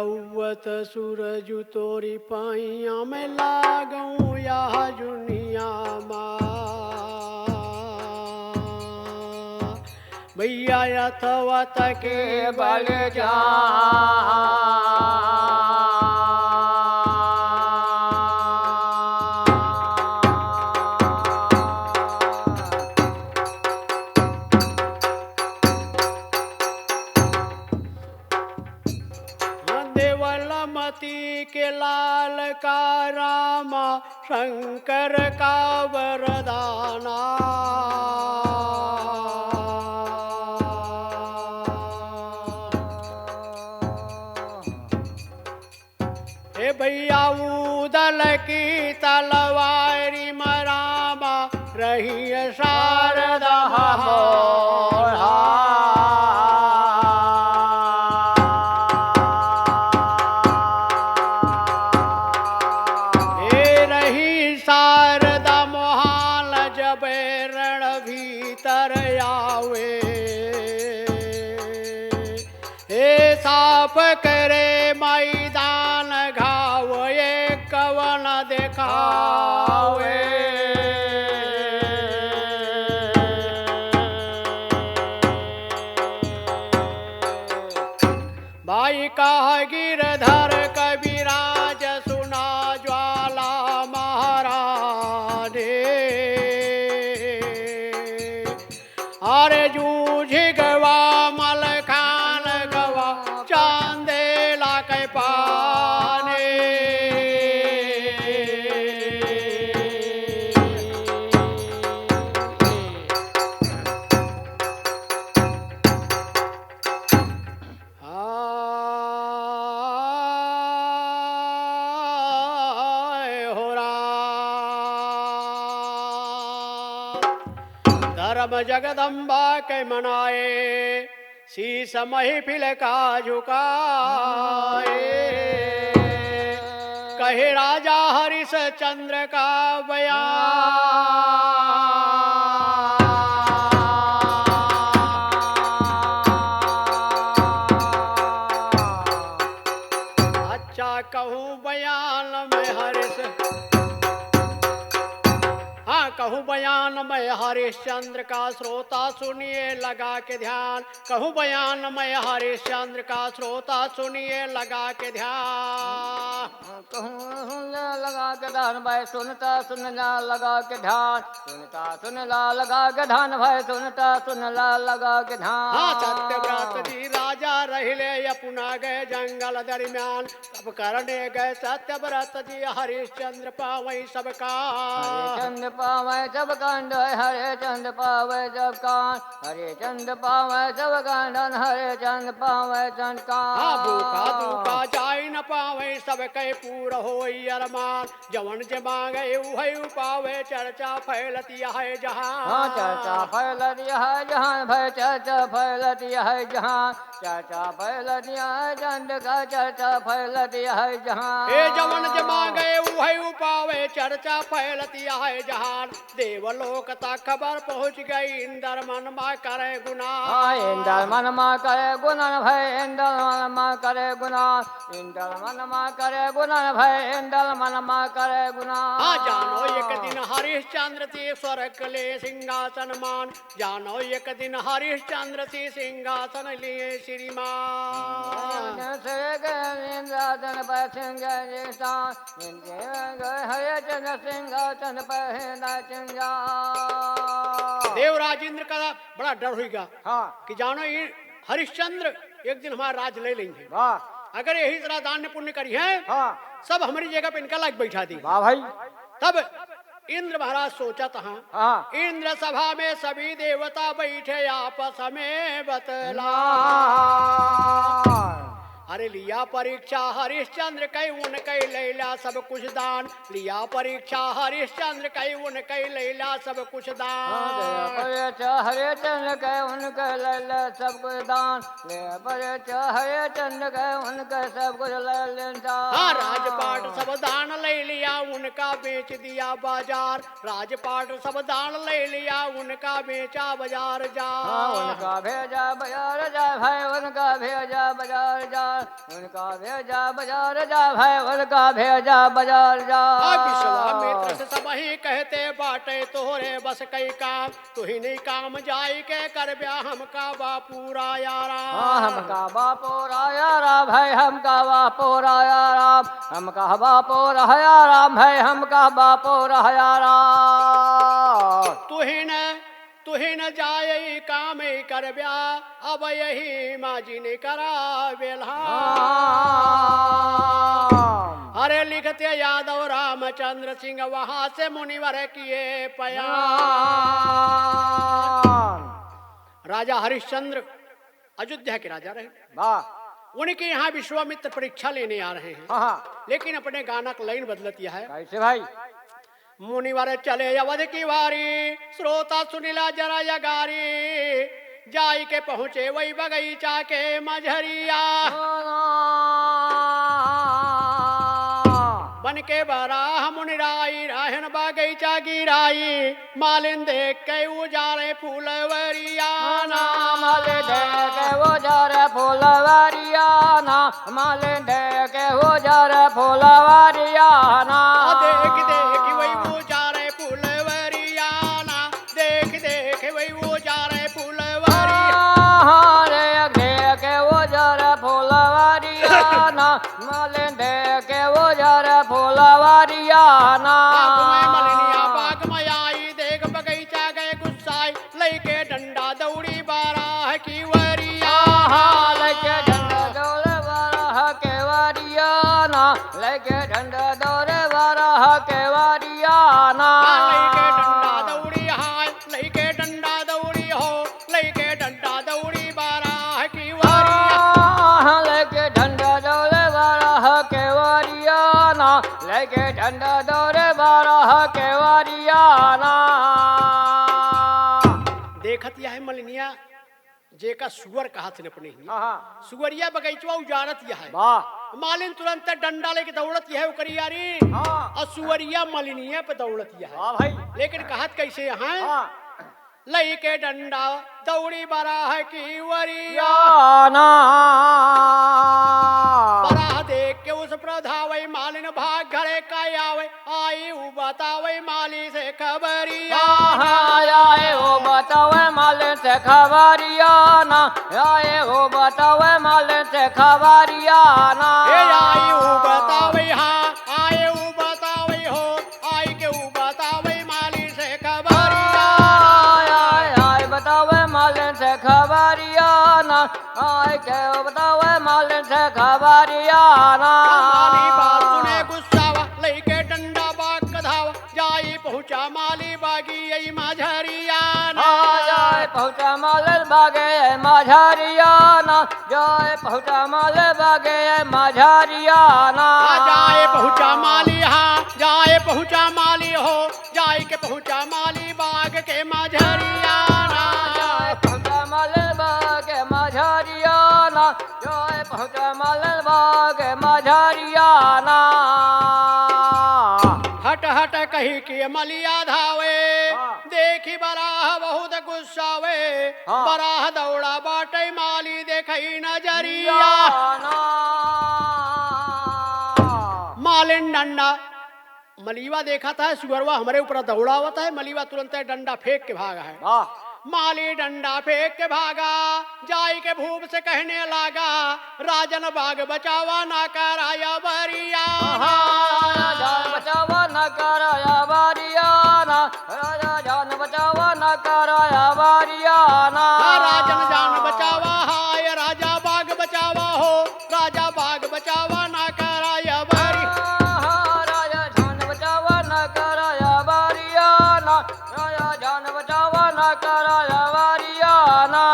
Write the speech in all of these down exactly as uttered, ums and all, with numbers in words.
उवत सूरज तोरी पाइया में लागूं यह जुनिया मा। भैया यथवत के बल जा। देवल मती के लाल का रामा शंकर का वरदाना। हे भैया, उदल की तलवारी म रामा रही शारदा मोरा। हे रही शारदा मोहाल जब रण भीतर आवे। हे साफ करे मैदान घाव, ये कवन देखावे। भाई कह गिरधर कविराज सुना ज्वाला महाराज। अरे जूझ गवा मलखान गवा चांदेला के पानी। हाय हो राम। धर्म जगदम्बा के मनाए, शीश महफिल का झुकाए। कहे राजा हरिश्चंद्र का बयान। अच्छा कहूँ बयान में हरिश, हाँ, कहूँ बयान में हरिश्चंद्र का, श्रोता सुनिए लगा के ध्यान। कहूँ बयान में हरिश्चंद्र का, श्रोता सुनिए लगा के ध्यान। कहूँ सुन लगा के ध्यान भाई, सुनता सुन ला लगा के ध्यान, सुनता सुन ला लगा के ध्यान भाई, सुनता सुन ला लगा के ध्यान। हाँ, सत्यव्रत जी राजा रहले अपना गए जंगल दरमियान, सब करने गए सत्यव्रत जी हरिश्चंद्र पावै सब कान। हरिश्चंद्र पावै सब कान, हरिश्चंद्र पावै सब कान, हरिश्चंद्र पावै सब कान, हरिश्चंद्र पावै सब कान। हाँ, भूखा दूखा जाई न पावै, सब कहे पूर होई अरमान। जवन जे मांगे उहै उ पावे, चर्चा फैलत यहै जहान। हाँ, चर्चा फैलत यहै जहान भाई, चर्चा फैलत यहै जहान। चर्चा फैलत यहै चंद्र का, चर्चा फैलत यहै जहान। ए जवन जे मांगे उहै उ पावे, चर्चा फैलत यहै जहान। देवलोक तक खबर पहुँच गई, इंद्र मन मा करे गुणा। हाँ, इंद्र मन मा करे गुणन भाई, इंद्र मन मा करे गुणन, इंद्र मन मा करे गुणन भाई, इंद्र मन मा करे गुणन। हाँ, जानो एक दिन हरिश्चंद्र ती स्वर्ग ले सिंहासन मान, जानो एक दिन हरिश्चंद्र ती सिंहासन लिए श्रीमान। सिंहासन पर सिंह जी स्थान, हरिश्चंद्र सिंहासन पर है नाचन जा। देवराज इंद्र का बड़ा डर हुई गा हाँ। कि जानो ये हरिश्चंद्र एक दिन हमारा राज ले लेंगे। वाह। अगर यही तरह दान पुण्य करी है, हाँ। सब हमारी जगह पे इनका लाग बैठा दी। वाह भाई। तब इंद्र महाराज सोचत हाँ। हाँ। इंद्र सभा में सभी देवता बैठे आपस में बतला। हाँ। अरे लिया परीक्षा हरिश्चंद्र कई उनके लैला सब कुछ दान, लिया परीक्षा हरिश्चंद्र कई उनके लैला सब कुछ दान। हाँ, लिया परीक्षा हरिश्चंद्र कई उनके लैला सब कुछ दान, लिया परीक्षा हरिश्चंद्र कई उनके सब कुछ ले लेता। हाँ, राजपाट सब दान ले लिया, उनका बेच दिया बाजार, राजपाट सब दान ले लिया, उनका बेचा बाजार जा। हाँ, उनका भेजा बाजार जा भाई, उनका भेजा बाजार जा। उनका भेजा बाजार जा भाई, उनका भेजा बाजार जा। अब विश्वामित्र से सबही कहते बाटे तोहरे बस कई काम, तुहिन काम जाई के करब्या हमका बा पूरा आराम। हाँ, हमका बा पूरा आराम भाई, हमका बा पूरा आराम, हमका बा पूरा आराम भाई, हमका बा पूरा आराम। तुहिन, तुहिन जाए काम करब्या, अब यही माजिन करा बेल्हा। हाँ। अरे लिखते यादव रामचंद्र सिंह वहाँ से मुनिवर किए पया। हाँ। राजा हरिश्चंद्र अयोध्या के राजा रहे। वाह। उनके यहाँ विश्वामित्र परीक्षा लेने आ रहे हैं। हाँ, हाँ। लेकिन अपने गाना का लाइन बदलत यह है। कैसे भाई? मुनिवर चले अवध की वारी, श्रोता सुनिला जरा या गारी। जाई के पहुँचे वही बगीचा के मझरिया। बन के बराह मुनिराई, रहन बगीचा गिराई। मालिन देख के उजारे फुलवरिया ना। मालिन देख के उजारे फुलवरिया ना। मालिन देख के उजारे फुलवरिया ना। देख देख वही उजारे फुलवरिया ना। देख देख वही उजारे फुलवरिया। हाँ, देख देख के उजारे फुलवरिया ना। मालिन देख के उजारे फुलवरिया ना। बाग में मलिनिया बाग में आई, देख बगीचा गए गुस्साई। लइके डंडा दौड़ी बराह की वरिया। हाँ, लइके डंडा दौड़े बराह के वरिया ना। लइके डंडा दौड़े बराह के वरिया ना। हाँ, लइके डंडा दौड़ी हाय, लइके डंडा दौड़ी हो। लइके डंडा दौड़ी बराह की वरिया। हाँ, लइके डंडा दौड़े बराह के वरिया ना। लइके डंडा दौड़े बराह के वरिया ना। देखत यह है मलिनिया, जेका सुअर कहत हैं अपने ही। हाँ, हाँ। सुअरिया बगीचवा उजारत यह है। वाह। मालिन तुरंत डंडा लेके दौड़त यह है ओकरी यारी। हाँ। और सुअरिया मलिनिया पे दौड़त यह है। वाह भाई। लेकिन कहत कैसे हैं? हाँ। लइके डंडा दौड़ी बराह की वरिया। या ना। बराह देख के उस पर धावे, मालिन भाग घरे का आवे। आई उ बतावे माली से खबरिया। हाँ, हाँ, आई उ बतावे मालिन से खबरिया ना। आई उ बतावे मालिन से खबरिया ना। ए, आई उ बतावे, हाँ, आए उ बतावे हो। आई के उ बतावे मालिन से खबरिया। आय, आय, आय, बतावे मालिन से खबरिया ना। आय के उ बतावे मालिन से खबरिया ना। माली बात सुने गुस्सावा, लइके डंडा बाग का धावा। जाई पहुँचा माली बागी आई मझरिया ना। हाँ, जाई पहुँचा मालिन बागे मझरिया ना। जाए पहुँचा माले बागे मझरिया ना। आ जाए पहुँचा माली, हाँ, जाए पहुँचा माली हो, जाए के पहुँचा माली बाग के मझरिया ना। जाए पहुँचा माले बाग के मझरिया ना, जाए पहुँचा माले बाग के मझरिया ना। हट हट कही के मलिया धावे, हाँ। देखी बराह बहुत गुस्सावे, हाँ। बराह दौड़ा बाटे माली देखई नजरिया। या ना। मालिन डंडा, मलिवा देखत है, सुअरवा हमरे ऊपर दौड़ावत है, मलिवा तुरंत डंडा फेंक के भागा है। वाह। माली डंडा फेंक के भागा, जाई के भूप से कहने लागा, राजन बाग बचावा ना कराया बरिया ना। राजा जान बचावा ना कराया बरिया ना। राजा जान बचावा ना कराया बरिया ना। हाँ, राजन जान बचावा, हाय राजा बाग बचावा हो, राजा बाग बचावा ना कराया बरिया। हाँ, राजा जान बचावा ना कराया बरिया ना। राजा जान बचावा ना कराया बरिया ना।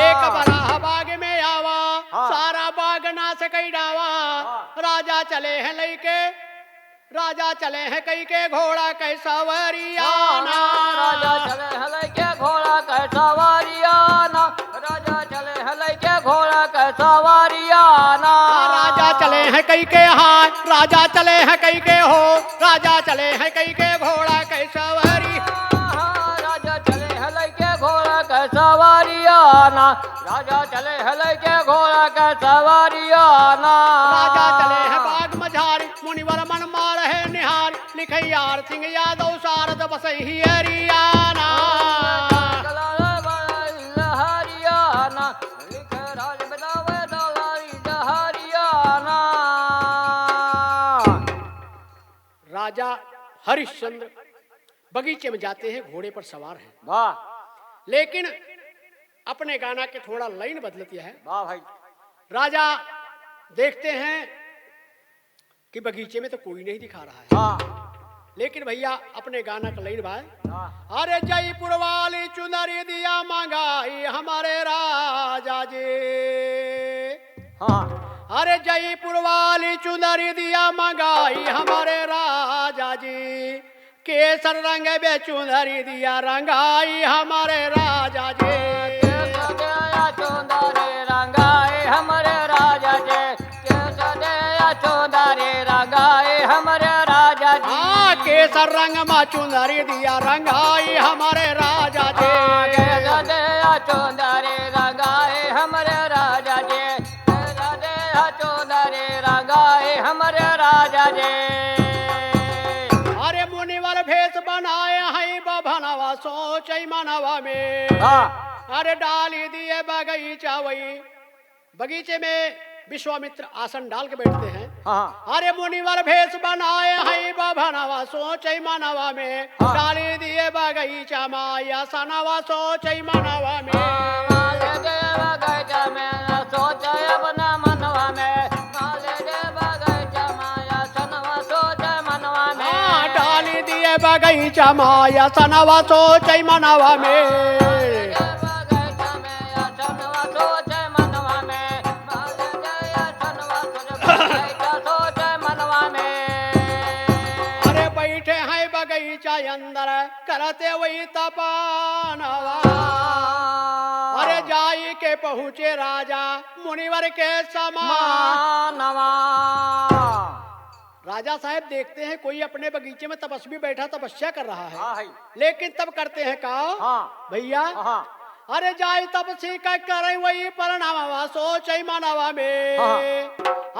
एक बराह बाग में आवा, हाँ। सारा बाग नास कई डावा। हाँ। राजा चले हैं लइके, राजा चले हैं कई के घोड़ा के सवरिया ना। हाँ, राजा चले हैं लइके घोड़ा के सवरिया ना। राजा चले हैं लइके घोड़ा के सवरिया ना। हाँ, राजा चले हैं कई के हाय, राजा चले हैं कई के हो, राजा चले हैं कई के घोड़ा के सवरिया। हाँ, राजा चले हैं लइके घोड़ा के सवरिया ना। राजा चले है लइके घोड़ा के सवारिया ना। राजा चले है बाग मझारी, मुनिवर मन मार है निहारी। लिखे यार सिंह यादव सारद बसई हियरिया ना। हरियाणा। लिखे राज बनावे दलाई डहरियाणा। राजा हरिश्चंद्र बगीचे में जाते हैं, घोड़े पर सवार हैं। वाह। लेकिन अपने गाना के थोड़ा लाइन बदलती है। वाह भाई। राजा देखते हैं कि बगीचे में तो कोई नहीं दिखा रहा है। हाँ। लेकिन भैया अपने गाना का लाइन भाई। हाँ। अरे जयपुर वाली चुनरी दिया मंगाई हमारे राजा जी। हाँ। अरे जयपुर वाली चुनरी दिया मंगाई हमारे राजा जी। केसर रंग बे चुनरी दिया रंगाई हमारे राजा जी। केसर दिया चुनरी रंगाई हमारे राजा जी। केसर दिया चुनरी रंगाई हमारे राजा जी। हाँ, केसर रंग मा चुनरी दिया रंगाई हमारे राजा जी। हाँ, केसर दिया चुनरी रंगाई हमारे राजा जी। केसर दिया चुनरी रंगाई हमारे राजा जी। अरे मुनिवर भेष बनाए हैं बभनवा सोचई मनवा में। हाँ। अरे डाली दिए बगीचा वही। बगीचे में विश्वामित्र आसन डाल के बैठते हैं। हाँ। अरे मुनिवर भेष बनाए हैं बभनवा सोचई मनवा में। हाँ। डाली दिए बगीचा माया सनवा सोचई मनवा में। हाँ, डाली दिए बगीचा में सोचई अपना मनवा में। डाली दिए बगीचा माया सनवा सोचई मनवा में। हाँ, डाली दिए बगीचा माया सनवा सोचई मनवा में। डाली दिए बगीचा में आसनवा सोचे मनवा में, माले दे आसनवा सोचे, बैठा सोचे मनवा में। अरे बैठे हैं बगीचा अंदर, करते वही तपानवा। अरे जाई के पहुँचे राजा मुनिवर के समान। मानवा। राजा साहब देखते हैं कोई अपने बगीचे में तपस्वी बैठा तपस्या कर रहा है। हाँ, है। लेकिन तब करते हैं का? हाँ। भैया, हाँ। अरे जाई तपसी का करे वही परनामवा सोचई मनवा में। हाँ।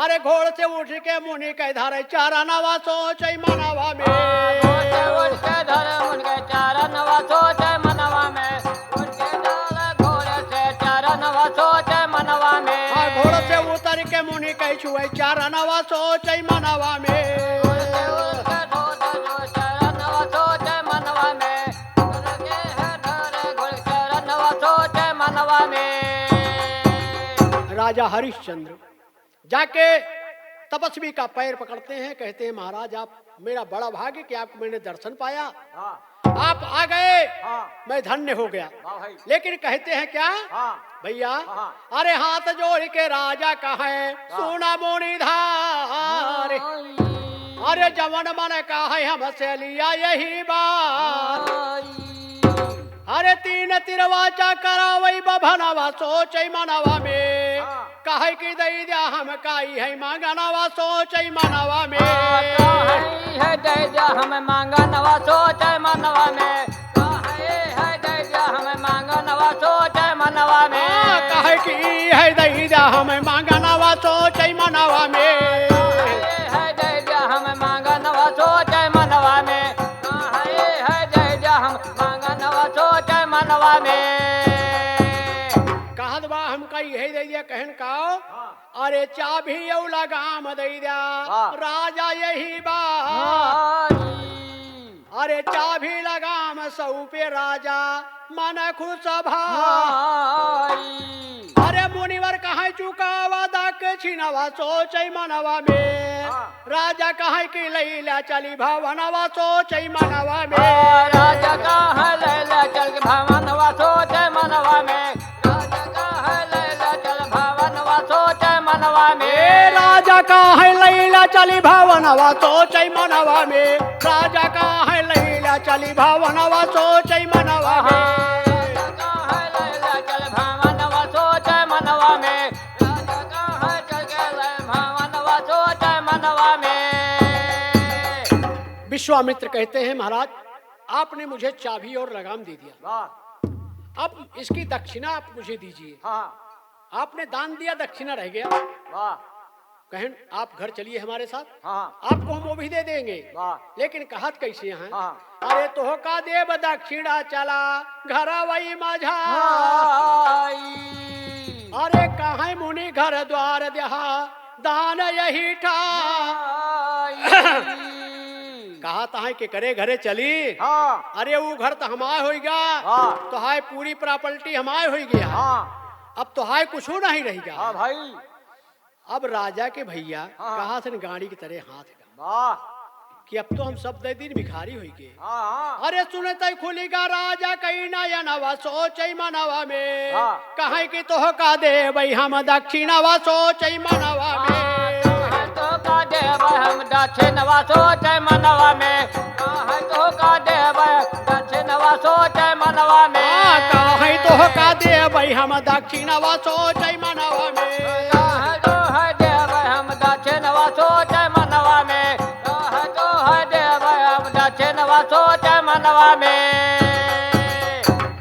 अरे घोड़ से उठ के मुनि के धरे चरणवा सोचई मनवा में। हाँ, घोड़ से उठ के धरे मुनि के चरणवा सोचई मनवा में। उठ के धरे घोड़ से चरणवा सोचई मनवा में। हाँ, घोड़ से उतर के मुनि के छुए चरणवा सोचई मनवा में। घोड़ से उतर के धोत जो चरणवा सोचई मनवा में। घोड़ के है धरे घोड़ चरणवा सोचई मनवा में। राजा हरिश्चंद्र जाके तपस्वी का पैर पकड़ते हैं, कहते हैं, महाराज, आप, मेरा बड़ा भाग्य कि आपको मैंने दर्शन पाया। हाँ। आप आ गए, हाँ। मैं धन्य हो गया। वाह भाई। लेकिन कहते हैं क्या? हाँ। भैया, हाँ। अरे हाथ जोड़ के राजा कहे, हाँ। सुना मुनिधार। हाँ। अरे जवन मन कहे हमसे लिया यही बात। हाँ। अरे तीन तिरवाचा करावई बभनवा सोचई मनवा में। हाँ। काहे कि दई द्या हम काई है मांगनवा सोचई मनवा में। हाँ, काहे है दई द्या हम मांगनवा सोचई मनवा में। काहे है दई द्या हम मांगनवा सोचई मनवा में। हाँ, काहे कि है दई द्या हम मांगनवा सोचई मनवा में। काहे है दई द्या हम मांगनवा सोचई मनवा में। काहे है दई द्या हम मांगनवा सोचई मनवा में। कहत बा हमका इहे दे दिया, कहन का? हाँ। अरे चाभी अउ लगाम दे दिया, हाँ। राजा यही बा। हाँ। अरे चाभी लगाम सौंपे राजा, मन खुश भाई। हाँ। अरे मुनिवर कहाँ चुकावा दक्षिणवा सोचई मनवा में। हाँ। राजा कहे कि लैला चली भवनवा सोचई मनवा में। हाँ, राजा कहे लैला चल के भवनवा सोचई मनवा में। राजा कहे लैला चल भवनवा सोचई मनवा में। ए, राजा कहे लैला चली भवनवा सोचई मनवा में। राजा कहे लैला चली भवनवा सोचई मनवा में। हाँ, राजा कहे लैला चल भवनवा सोचई मनवा में। राजा कहे चल के ले भवनवा सोचई मनवा में। विश्वामित्र कहते हैं, महाराज, आपने मुझे चाबी और लगाम दे दिया। वाह। अब इसकी दक्षिणा आप मुझे दीजिए। हाँ। आपने दान दिया, दक्षिणा रह गया। वाह। कहें, "आप घर चलिए हमारे साथ, हाँ। आपको हम वो भी दे देंगे।" वाह। लेकिन कहत कैसे हैं? हाँ। "अरे तोहका देब दक्षिणा, चला घरवइ मझाई। हाँ। अरे कहाँ मुनि घर द्वार देहा, दान यही ठाई।" कहत हैं कि करे घरे चली? हाँ। अरे ऊ घर त हमार होइगा। हाँ। तोहार पूरी property हमार होइगा। हाँ। अब तोहार कुछू नहीं रहिगा। हाँ भाई। अब राजा के भइया हाँ। कहा से गाड़ी की तरह हाथ का वाह। कि अब तो हम सब दे दिन भिखारी होइगे। हाँ, हाँ। अरे सुनतइ खुलिगा राजा कइ नयनवा, सोचइ मनवा में। हाँ। कहइ कि तोहका देबइ हम दक्षिणवा, सोचइ मनवा में। हाँ, कहइ तोहका देबइ हम दक्षिणवा, सोचइ मनवा में। कहइ तोहका देबइ दक्षिणवा, सोचइ मनवा में। हाँ, कहइ तोहका देबइ हम दक्षिणवा, सोचइ मनवा में। कहइ तोहका देबइ हम दक्षिणवा, सोचइ मनवा में। कहइ तोहका देबइ हम दक्षिणवा, सोचइ मनवा में।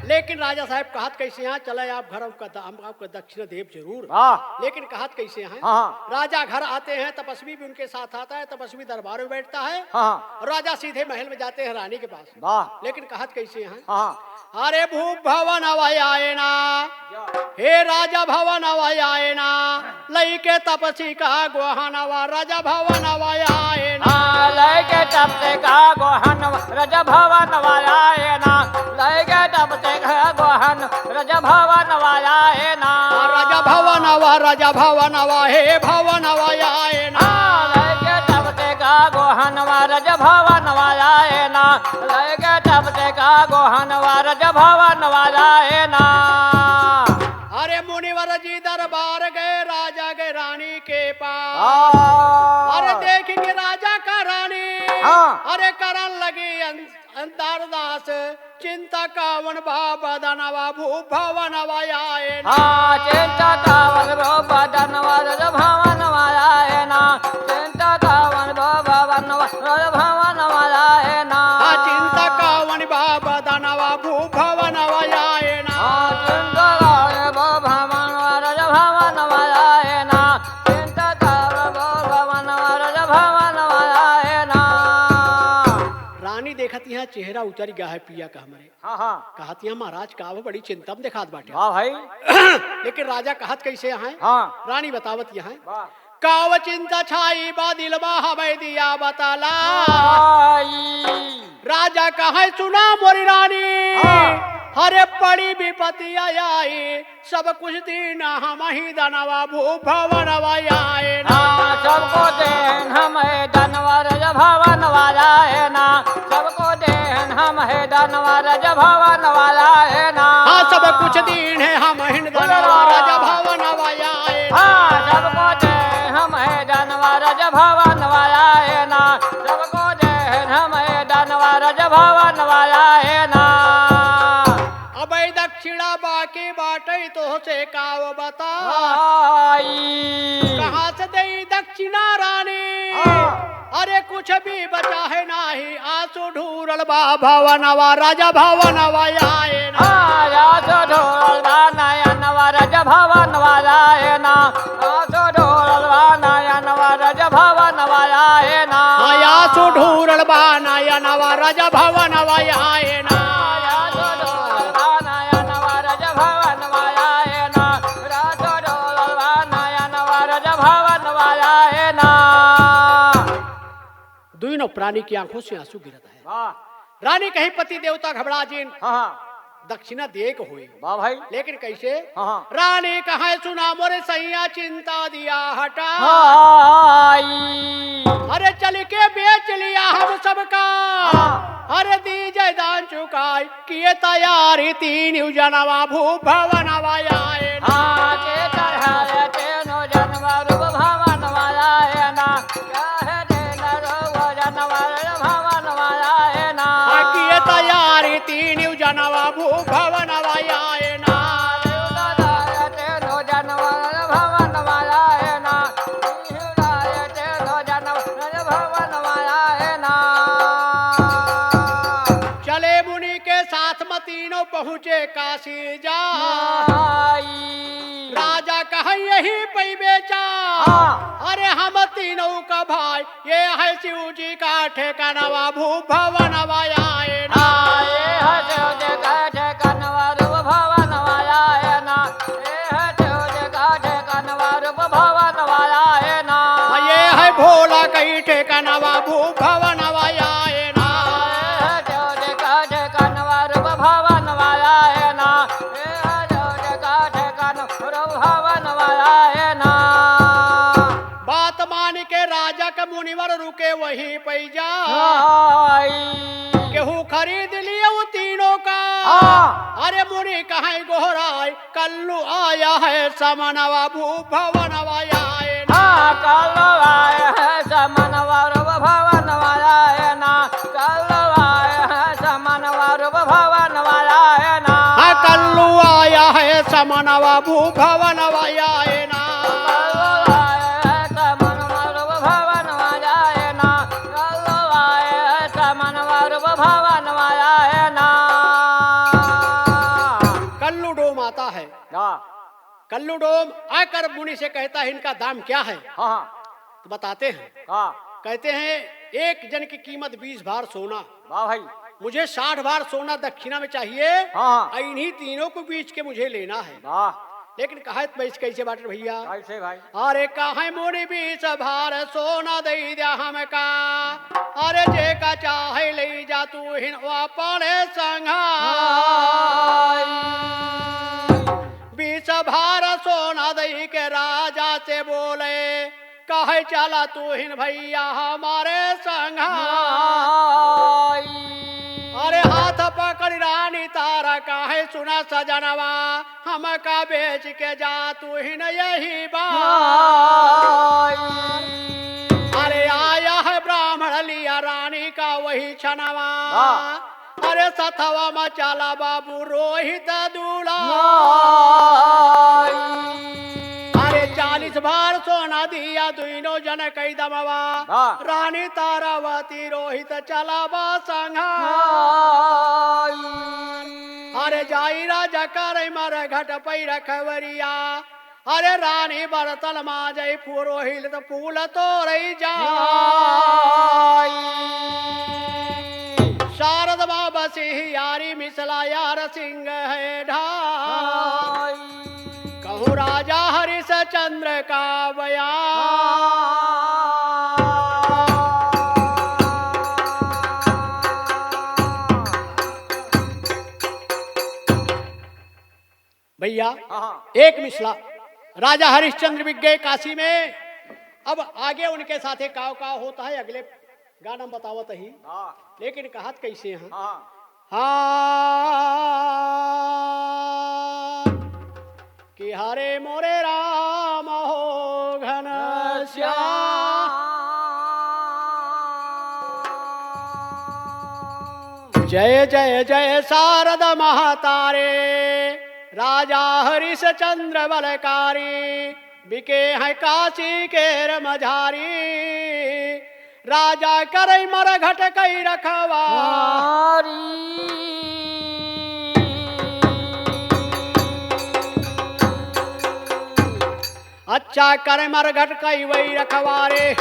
लेकिन राजा साहब कहत कैसे हैं, "चले आप घर, हम कद-, हम आपको दक्षिणा देब जरूर।" हाँ। लेकिन कहत कैसे हैं? हाँ। राजा घर आते हैं, तपस्वी भी उनके साथ आता है, तपस्वी दरबार में बैठता है। हाँ। और राजा सीधे महल में जाते हैं रानी के पास। वाह। लेकिन कहत कैसे हैं? हाँ। अरे भूप भवनवा आएना, हे राजा भवनवा आएना, लइके तपसी का गोहनवा राजा भवनवा आएना। हाँ, लइके तपसी का गोहनवा राजा भवनवा आएना, लइके तपसी का गोहन राजा भवनवा आएना। राजा भवनवा, राजा भवनवा, हे भवनवा आएना। हाँ, लइके तपसी का गोहनवा राजा भवनवा आएना, लइके तपसी का गोहनवा राजा भवनवा आएना। अरे मुनिवर जी दरबार गए, राजा गए रानी के पास। हाँ। अरे देखि के राजा का रानी, हाँ। अरे करन लगी अन-, अंतरदास, चिंता कावन बा बदनवा भू भवनवा आएना। हाँ, चिंता कावन बा बदनवा राजा भवनवा आएना। चिंता कावन बा बदनवा राजा भवनवा आएना। हाँ, चिंता कावन बा बदनवा भू भवनवा आएना। हाँ, चिंता कावन बा भवनवा राजा भवनवा आएना। चिंता कावन बा भवनवा राजा भवनवा आएना। रानी देखत यहाँ चेहरा उतरि गा है पिया का हमरे। हाँ, हाँ। कहत यहाँ, "महाराज, का हो, बड़ी चिंता में देखात बाटे।" वाह भाई। लेकिन राजा कहत कैसे हैं? हाँ। रानी बतावत यहाँ। वाह। "काव चिंता छाई बा दिल बा हवै दिया बताला।" आई। राजा कहै, "सुना मोरी रानी, हाँ। अरे बड़ी विपत्ति आई, सब कुछ दीन हमही दनवा भू भवनवा आएना।" हाँ, सबको देन हमही दनवा राजा भवनवा आएना। सबको देन हमही दनवा राजा भवनवा आएना। हाँ, सब कुछ दीन है हमही दनवा राजा भवनवा आएना। हाँ, सबको देन हमही दनवा राजा भवनवा आएना। सबको देन हमही दनवा राजा भवनवा आएना। अबै दक्षिणा बाकी बाटै तोहसे काव बताई। कहाँ से देई दक्षिणा रानी? हाँ। अरे कुछ भी बचा है नाही, आँसू ढूरल बा भवनवा राजा भवनवा आएना। हाँ, आँसू ढूरल बा नयनवा राजा भवनवा आएना। आँसू ढूरल बा नयनवा राजा भवनवा आएना। हाँ, आँसू ढूरल बा नयनवा राजा भवनवा आएना। दुइनों प्राणी की आंखों से आंसू गिरत है। वाह। रानी कहीं पति देवता घबड़ा जिन। हाँ, हाँ। दक्षिणा देक होई। वाह भाई। लेकिन कैसे? हाँ, हाँ। रानी कहै सुना मोरे सैया चिंता दिया हटा। हाय। अरे चल के बेच लिया हम सबका। हाँ। अरे दीजे दान चुकाई किए तैयारी तीन जनवा भू भवनवा आएना। हाँ, के चढ़ाए तीनों जनवा रूप भवनवा आएना। किए तैयारी तीन जनवा भू भवनवा आएना। चले मुनि के साथ तीनों पहुँचे काशी जा। आई। राजा कहे यही पै बेचा। हाँ। अरे हम तीनों का भाई, ये है शिव जी का ठिकानवा भूप भवनवा आए ना। हाँ, ये है शिव जी का ठिकानवा रूप भवनवा आए ना। ये है शिव जी का ठिकानवा रूप भवनवा आए ना। ये है भोला कई ठिकानवा भूप भवनवा आए ना। ये है शिव जी का ठिकानवा रूप भवनवा आए ना। ये है शिव जी का ठिकानवा रूप भवनवा आए ना। बात मान के राजा के मुनिवर रुके वहीं पै जा। आई। केहू खरीद लिए वो तीनों का। हाँ। अरे मुनि कहे गोहराय, कल्लू आया है समनवा भूप भवनवा आए ना। हाँ, कल्लू आया है समनवा रूप भवनवा आए ना। कल्लू आया है समनवा रूप भवनवा आए ना। हाँ, कल्लू आया है समनवा भूप भवनवा आए ना। कल्लू डोम आता है। हाँ। कल्लू डोम आकर मुनि से कहता है, "इनका दाम क्या है?" हाँ, हाँ। तो बताते हैं। हाँ। कहते हैं, "एक जन की कीमत बीस भार सोना।" वाह भाई। "मुझे साठ भार सोना दक्षिणा में चाहिए।" हाँ, हाँ। "और इन्हीं तीनों को बीच के मुझे लेना है।" वाह। लेकिन कहा तो भाई कैसे बाटे भैया? कैसे भाई? अरे कहे मुनि बीस भार सोना दे द्या हमका, अरे जेका चाहे ले जा तू हिन अपने संघा। हाँ। बीस भार सोना दे के राजा से बोले, कहे चला तू हिन भैया हमारे संघा। हाँ। अरे हाथ पकड़ रानी तारा कहे सुना सजनवा, हमका बेच के जा तू हिन यही बार। हाँ। अरे आया है ब्राह्मण लिया रानी का वही छनवा। हाँ। अरे सथवा में चला बाबू रोहित दूल्हा। हाँ। अरे चालीस भार सोना दिया दुइनो जन कई दमवा। हाँ। रानी तारावती रोहित चला बा संघा। हाँ। अरे जाई राजा करे मर घट पै रखवरिया। अरे रानी बरतन माजै पुरोहित फूल तोरै जाई। शारद बाबा सिंह यारी मिसला यार सिंह है ढाई। कहूँ राजा हरिश्चंद्र का बयान। भैया, हाँ, हाँ। एक मिसला, राजा हरिश्चंद्र बिक गए काशी में। अब आगे उनके साथे काव काव होता है, अगले गाना में बतावत ही। हाँ। लेकिन कहत कैसे हैं? हाँ। हाँ, कि हरे मोरे राम हो घनश्याम। जय जय जय शारद महतारे, राजा हरिश्चंद्र बलकारी, बिके हैं काशी केर मझारी। राजा करै मरघट कई रखवारी। अच्छा करै मरघट कई वही रखवारे।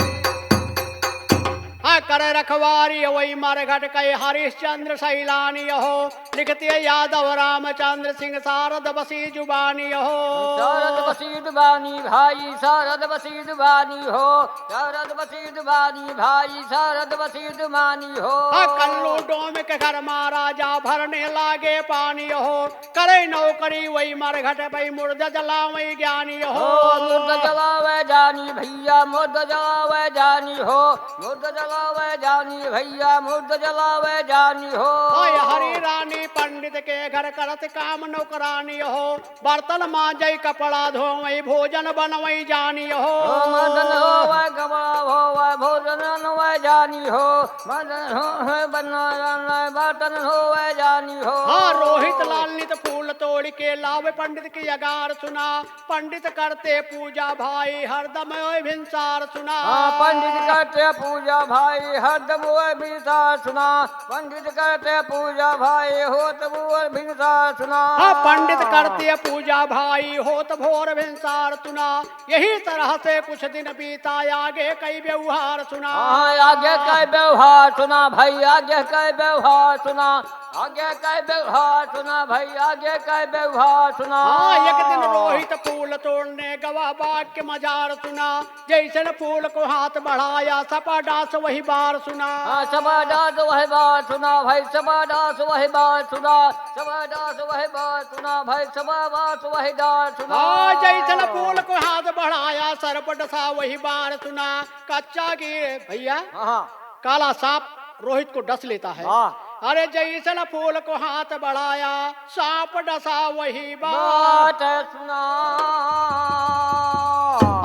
हाँ, करै रखवारी वही मरघट कई हरिश्चंद्र सैलानी हो। लिखते यादव रामचंद्र सिंह शारद बसी जुबानी हो। शारद बसी जुबानी भाई, शारद बसी जुबानी हो। शारद बसी जुबानी भाई, शारद बसी जुबानी हो। हाँ, कल्लू डोम के घर मा राजा भरने लागे पानी हो। करै नौकरी वही मरघट पै मुर्द जलावै ज्ञानी हो। ओ, मुर्द जलावै जानी भैया, मुर्द जलावै जानी हो। मुर्द जलावै जानी भैया, मुर्द जलावै जानी हो। हाय हरी रानी पंडित के घर करत काम नौकरानी हो। बर्तन माजै कपड़ा धोवै भोजन बनवै जानी हो। ओ, बर्तन धोवै कपड़ा धोवै भोजन बनवै जानी हो। बर्तन धोवै बनवै बर्तन धोवै जानी हो। हाँ, रोहित लाल नित फूल तोड़ि के लावे पंडित की अगार सुना। पंडित करते पूजा भाई हरदम ओए भिनसार सुना। हाँ, पंडित करते पूजा भाई हरदम ओए भिनसार सुना। पंडित करते पूजा भाई होत भोर भिनसार सुना। हाँ, पंडित करते पूजा भाई होत भोर भिनसार सुना। यही तरह से कुछ दिन बीता, आगे कई व्यवहार सुना। हाँ, आगे कई व्यवहार सुना भाई, आगे कई व्यवहार सुना। आगे कई व्यवहार सुना भाई, आगे कई व्यवहार सुना। हाँ, एक दिन रोहित फूल तोड़ने गवा, बाग के मजार सुना। जैसन फूल को हाथ बढ़ाया, सपा डास वही बार सुना। हाँ, सपा डास वही बार सुना भाई, सपा डास वही बार सुना। सपा डास वही बार सुना भाई, सपा डास वही डार सुना। हाँ, जैसन फूल को हाथ बढ़ाया, सरपट सा वही बार सुना। कच्चा की भैया, हाँ, हाँ। काला सांप रोहित को डस लेता है। हाँ। अरे जैसन फूल को हाथ बढ़ाया, सांप डसा वही बात। बात सुना।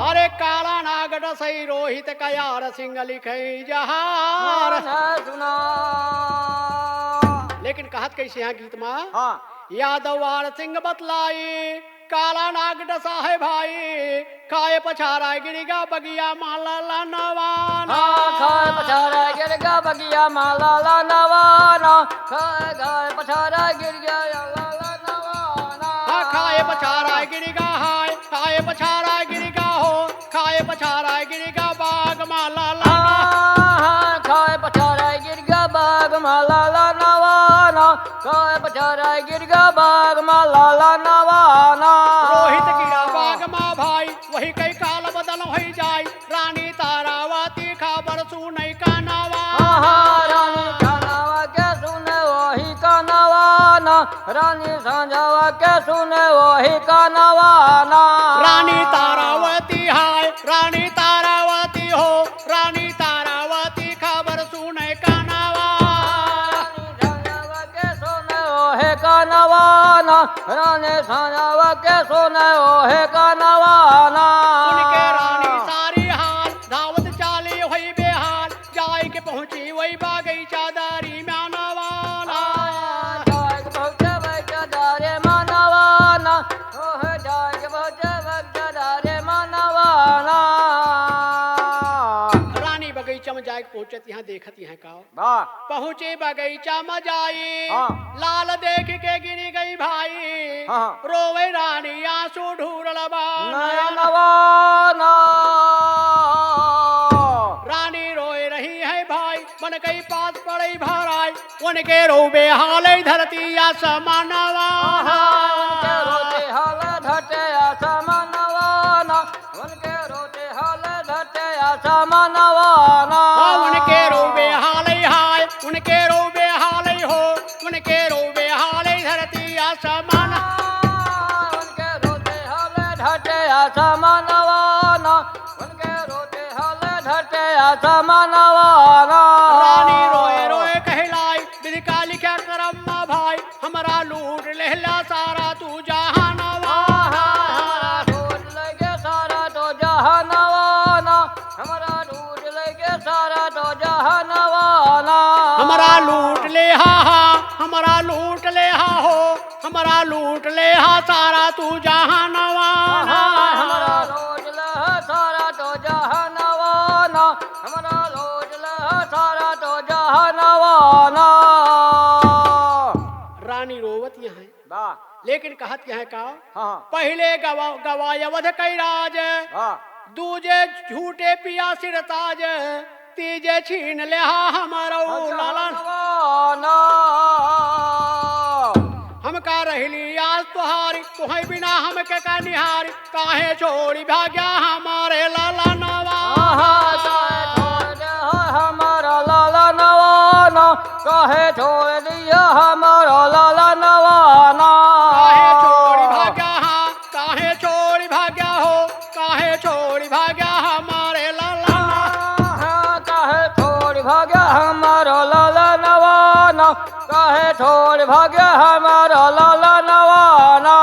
अरे काला नाग डसई रोहित का यार, सिंह लिखई जहार। बात सुना। लेकिन कहत कैसे हैं गीत मा? हाँ। यादव वार सिंह बतलाई, काला नाग डसा है भाई, खाए पछारा गिरिगा बगिया माला ला नवाना। हाँ, खाए पछारा गिरिगा बगिया माला ला नवाना। खाए, खाए पछारा गिरिगा लाला नवाना। हाँ, खाए पछारा गिरिगा हाय, खाए पछारा गिरिगा हो, खाए पछारा गिरिगा बाग माला ला। हाँ, हाँ, खाए पछारा गिरिगा बाग माला ला नवाना। खाए पछारा गिरिगा बाग माला ला नवाना। रोहित गिरा बाग मा भाई, वही कई काल बदल होई जाई। रानी तारावती खबर सुनई कानवा। आहा, रानी तारावा के सुने वही कानवा ना। रानी सांझवा के सुने वही कानवा ना। रानी तारावती हाय, रानी तारावती हो, रानी तारावती खबर सुनई कानवा। रानी सांझवा के सुने वही कानवा ना। रानी सांझवा के सुने वही कानवा ना। सुन के रानी सारी हाल, धावत चाली होई बेहाल, जाई के पहुँची वही बागीचा दारी मानवा ना। हाँ, जाई के पहुँचे बगीचा दारी मानवा ना। ओह, जाई के पहुँचे बगीचा दारी मानवा ना। रानी बगीचा में जाई के पहुँचत यहाँ देखत यहाँ का वाह। पहुँचे बगीचा मा जाई, हाँ। लाल देख के गिरी गई भाई। हाँ, हाँ। रोवे रानी आंसू ढूरल बा नयनवा ना। रानी रोए रही है भाई, मन कई पास पड़ई भराई। उनके रोवे हाल धरती आसमानवा ना। हाँ, उनके रोते हाल धरती आसमानवा ना। उनके रोते हाल धरते आसमानवा ना। हाँ, उनके रोवे हाल हाय, उनके रोवे हाल हो, उनके रोवे हाल धरती आसमान। हाँ, उनके रोते हाल धरते आसमानवा ना। उनके रोते हाल धरते आसमानवा ना। रानी रोए रोए कहलाई, विधि का लिखा करम मा भाई, हमरा लूट लेहला सारा तू जहानवा। हमरा लूट लेगे सारा तो जहानवा ना। हमरा लूट लेगे सारा तो जहानवा ना। हमरा लूट लेहा हा, हमरा लूट लेहा हो, हमरा लूट लेहा सारा तू जहानवा ना। हमरा लूट लेहा सारा तो जहानवा ना। हमरा लूट लेहा सारा तो जहानवा ना। रानी रोवत यहाँ है। वाह। लेकिन कहत यहाँ का? हाँ। पहिले गवा-, गवाय अवध कई राज, हाँ। दूजे झूठे पिया सिरताज, तीजे छीन लेहा हमरो लालन। लालनवा ना। हमका रहली आस तोहारी, तोहई बिना हमके का निहारी, काहे छोड़ी भाग्या हमारे लालनवा। आहा, काहे छोड़ दे हो हमारा लालनवा ना, काहे छोड़ दिया हमारा लालनवा ना। काहे छोड़ी भाग्या, हाँ, काहे छोड़ी भाग्या हो, काहे छोड़ी भाग्या हमारे लालनवा। आहा, काहे छोड़ी भाग्या हमारा लालनवा ना, काहे छोड़ी भाग्या हमारा लालनवा ना।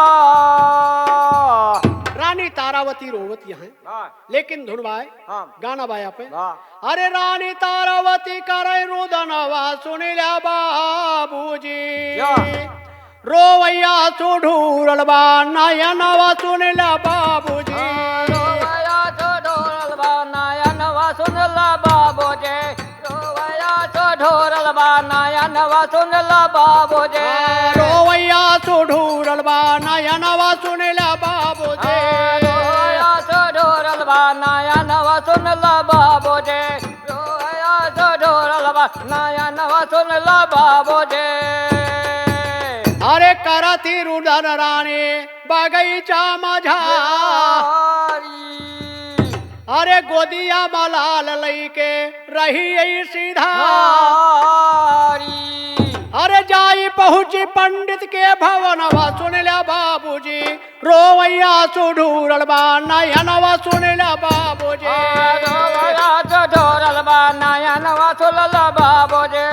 रानी तारावती रोवत यहाँ। वाह। लेकिन धुन बाय, हाँ। गाना बाय पे। वाह। अरे रानी तारावती करे रुदनवा सुन ल्या बाबूजी। क्या? रोवैया सु ढूरल बा नयनवा सुन ला बाबूजी। हाँ, रोवैया सु ढूरल बा नयनवा सुन ला बाबूजी। रोवैया सु ढूरल बा नयनवा सुन ला बाबूजी। हाँ, रोवैया सु ढूरल बा नयनवा सुन ला बाबूजी। हाँ, रोवैया सु ढूरल बा नयनवा सुन ला बाबूजी। रोवैया सु ढूरल बा नयनवा सुन ला बाबूजी। अरे करती रुदन रानी बगीचा मझा। अरे गोदिया मा लाल लइके रही सीधा। अरे जाई पहुँची पंडित के भवनवा सुन ला बाबूजी। रोवैया सु ढूरल बा नयनवा सुन ला बाबूजी। आ, रोवैया सु ढूरल बा नयनवा सुन ला बाबूजी।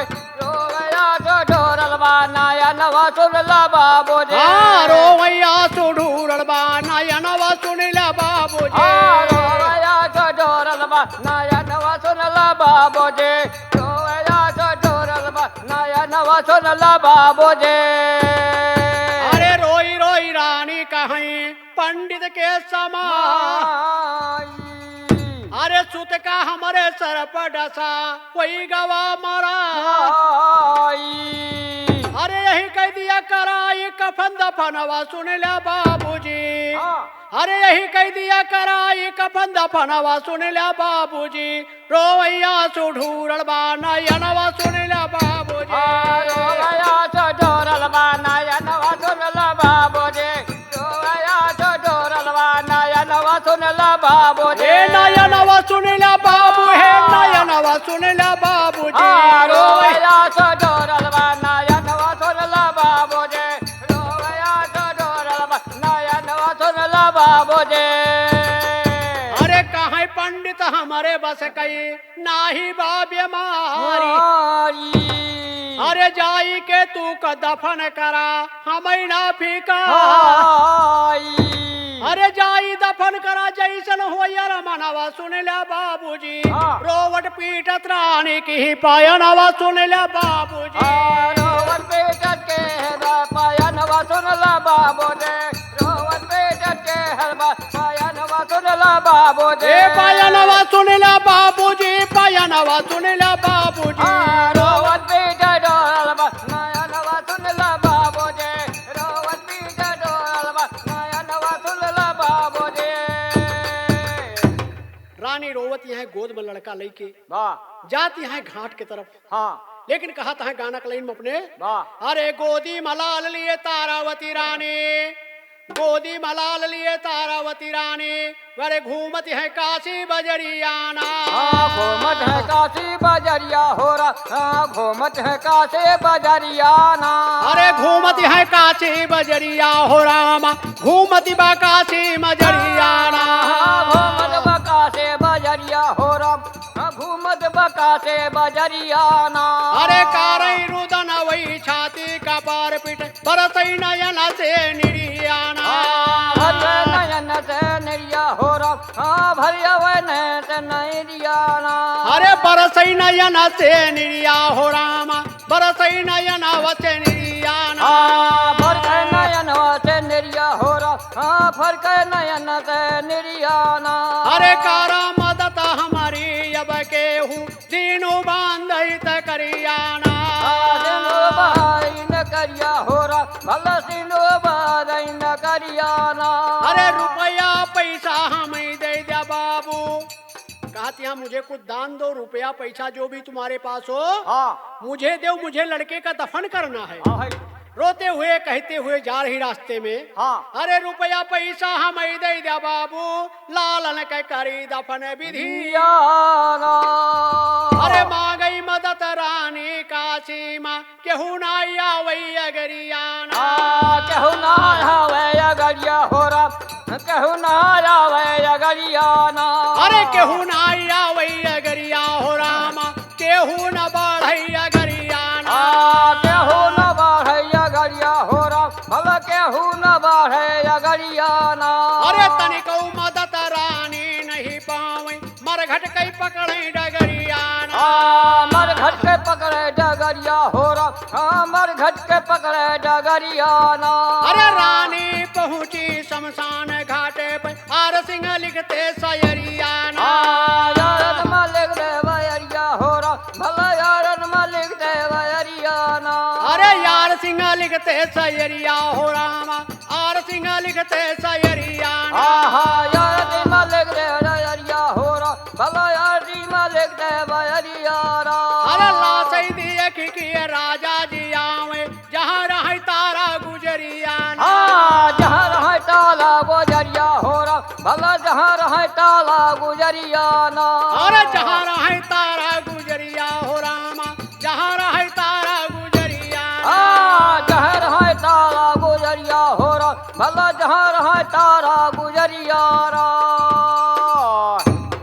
रोवैया सु ढूरल बा नयनवा सुन ला बाबूजी। हाँ, रोवैया सु ढूरल बा नयनवा सुन ला बाबूजी। हाँ, रोवैया सु ढूरल बा नयनवा सुन ला बाबूजी। रोवैया सु ढूरल बा नयनवा सुन ला बाबूजी। अरे रोई रोई रानी कहई पंडित के समा। अरे सुत का हमरे सर पर डसा, कोई गवा मरा। अरे यही कह दिया कराई कफन दफनवा सुन ला बाबूजी। हाँ। अरे यही कह दिया कराई कफन दफनवा सुन ला बाबूजी। रोवैया सु ढूरल बा नयनवा सुन ला बाबूजी। आ, रोवैया सु ढूरल बा नयनवा सुन ला बाबूजी। रोवैया सु ढूरल बा नयनवा सुन ला बाबूजी। हे नयनवा सुन ला बाबू, हे नयनवा सुन ला बाबूजी। आ, रोवैया सु ढूरल बा नयनवा सुन ला बाबूजी। रोवैया सु ढूरल बा नयनवा सुन ला बाबूजी। अरे कहाँ पंडित हमरे बस कई नाही बा बेमारी। अरे जाई के तू का दफन करा, हमई ना फीका। अरे जाई दफन करा, जैसन होई अरमनवा सुन ला बाबूजी। हाँ। रोवत पीटत रानी की पयनवा सुन ला बाबूजी। हाँ, रोवत पीटत के बा पयनवा सुन ला बाबूजी। रोवत पीटत के हर बा पयनवा सुन ला बाबूजी। ए पयनवा सुन ला बाबूजी, पयनवा सुन ला बाबूजी। हाँ, रोवत पीटत डोलल बा नयनवा सुन ला बाबूजी। रोवत पीटत डोलल बा नयनवा सुन ला बाबूजी। रानी रोवत यहाँ गोद में लड़का लइके वाह। जात यहाँ घाट के तरफ। हाँ। लेकिन कहत है गाना के लाइन में अपने, वाह। अरे गोदी मा लाल लिए तारावती रानी, गोदी मा लाल लिए तारावती रानी, अरे घूमत है काशी बजरियाना। हाँ, घूमत है काशी बजरिया हो रा-, हाँ, घूमत है काशी बजरियाना। अरे घूमत है काशी बजरिया हो रामा, घूमत बा काशी बजरियाना। हाँ, घूमत बा काशी बजरिया हो राम, हाँ, घूमत बा काशी बजरियाना। अरे कारई रुदन वही छाती कपार पीट, बरसई नयन से निरियाना। हाँ, भर नयन से निरिया हो राम, हाँ, भर नयन से निरियाना। अरे बरसई नयन से निरिया हो रामा, बरसई नयन से निरियाना। हाँ, भर नयन से निरिया हो राम, हाँ, भर नयन से निरियाना। अरे कारा मदत हमारी अब केहू, दीनू बांधई त करियाना। आ, दीनू बांधई न करिया हो रा, भला दीनू बांधई न करियाना। अरे रुपया पैसा हमई दे द्या बाबू। कहत यहाँ मुझे कुछ दान दो, रुपया पैसा जो भी तुम्हारे पास हो, हाँ। मुझे दो, मुझे लड़के का दफन करना है। हाँ, है। रोते हुए कहते हुए जा रही रास्ते में, हाँ। अरे रुपया पैसा हमई दे द्या बाबू, लालन के करी दफन विधियाना। अरे मांगई मदत रानी काशी मा, केहू ना आवई अगरियाना। आ, केहू ना आवई अगरिया हो राम, केहू ना आवई अगरियाना। अरे केहू ना आवई अगरिया हो रामा, केहू न बाढ़ई अगरियाना। आ, केहू न बाढ़ई अगरिया हो राम, भला केहू न बाढ़ई अगरियाना। अरे तनिकऊ मदत रानी नहीं पावई, मरघट कई पकड़ई डगरियाना। आ, मरघट कई पकड़ई डगरियाना। अरिया हो राम, हमर घट के पकड़े डगरिया ना। अरे रानी पहुँची शमशान घाटे पे, आर सिंह लिखते सयरिया ना। आ, यारन मलिक देव अरिया हो राम, भला यारन मलिक देव अरिया ना। अरे यार सिंह लिखते सयरिया हो रामा, आर सिंह लिखते सयरिया ना। आहा, यार सिंह लिखते सयरिया हो राम, भला यार सिंह लिखते सयरिया ना। अरे लासई दिए कि, कि राजा जी आवे, जहाँ रहे तारा गुजरिया ना। हाँ, जहाँ रहे तारा गुजरिया हो राम, भला जहाँ रहे तारा गुजरिया ना। अरे जहाँ रहे तारा गुजरिया हो रामा, जहाँ रहे तारा गुजरिया ना। हाँ, जहाँ रहे तारा गुजरिया हो राम, भला जहाँ रहे तारा गुजरिया ना।